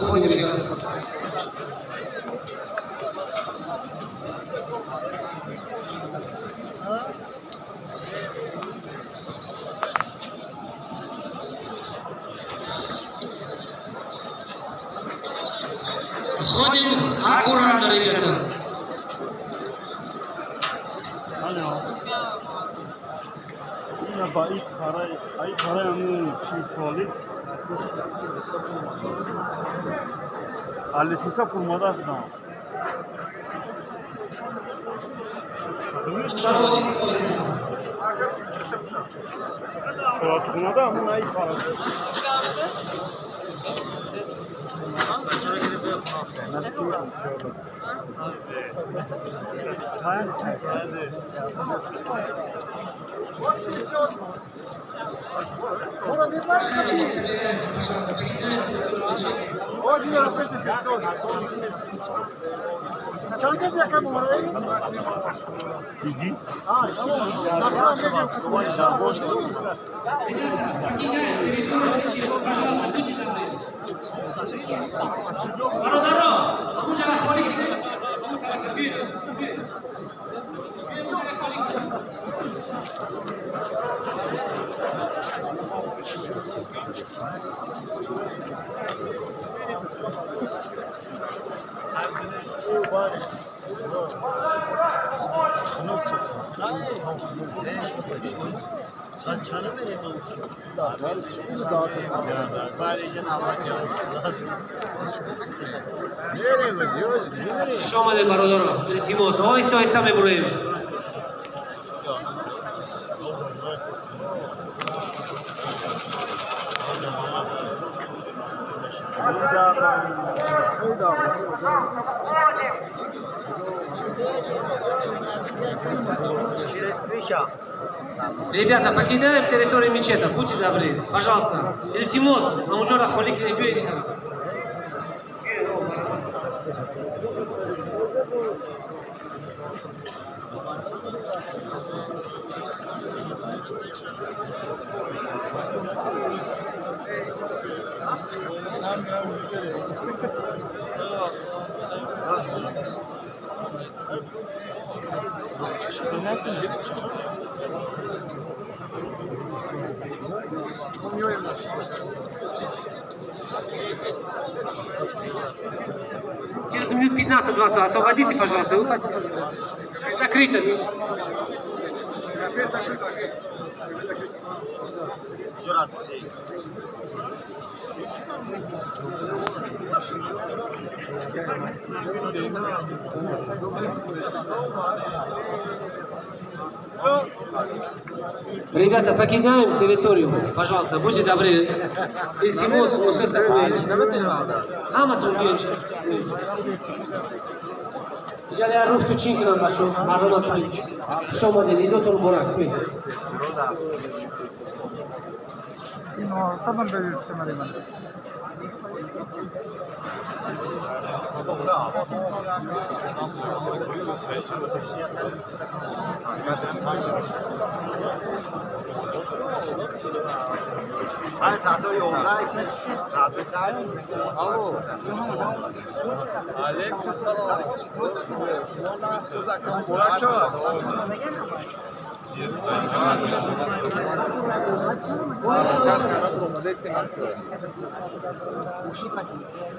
Уходим, ребята. Уходим аккуратно, ребята. Алло. Ба ай парай аму чи туалет алесиса фурмада аст на. Туалетхонада амун ай пара. Не собираемся, пожалуйста, покидаем территорию мечети. Ребята, покидаем территорию мечети. Пожалуйста, будьте добры. Бародаро, ҳамуҷара холӣ кунед. Ҳамун тарафа биёед. Биёед. Биёед, ҳамуҷара холӣ кунед. Хуш омадед, бародаро. Илтимос, оҳиста оҳиста мебуроем. Ребята, покидаем территорию мечета, будьте добры, пожалуйста. Илтимос, ҳамуҷора холӣ кунед, биёед ин тараф. Биёед, о, баромад. Через минут 15-20 освободите, пожалуйста. Вот так вот. Закрыто. Ребята, покидаем территорию. Пожалуйста, будьте добры. Илтимос, ҳаматон биёед. Иҷала руфту чин кунам, бачо. Марҳамат кунед. Хуш омадед, идотон муборак. Биёед.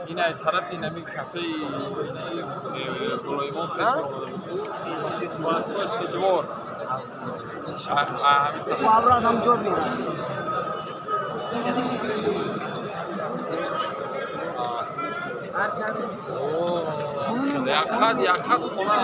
Ин тарафи нами кафеи Голоимон пеш омада буд. Восточный двор. Обратно ҷор мерад. Якхат, якхат хона.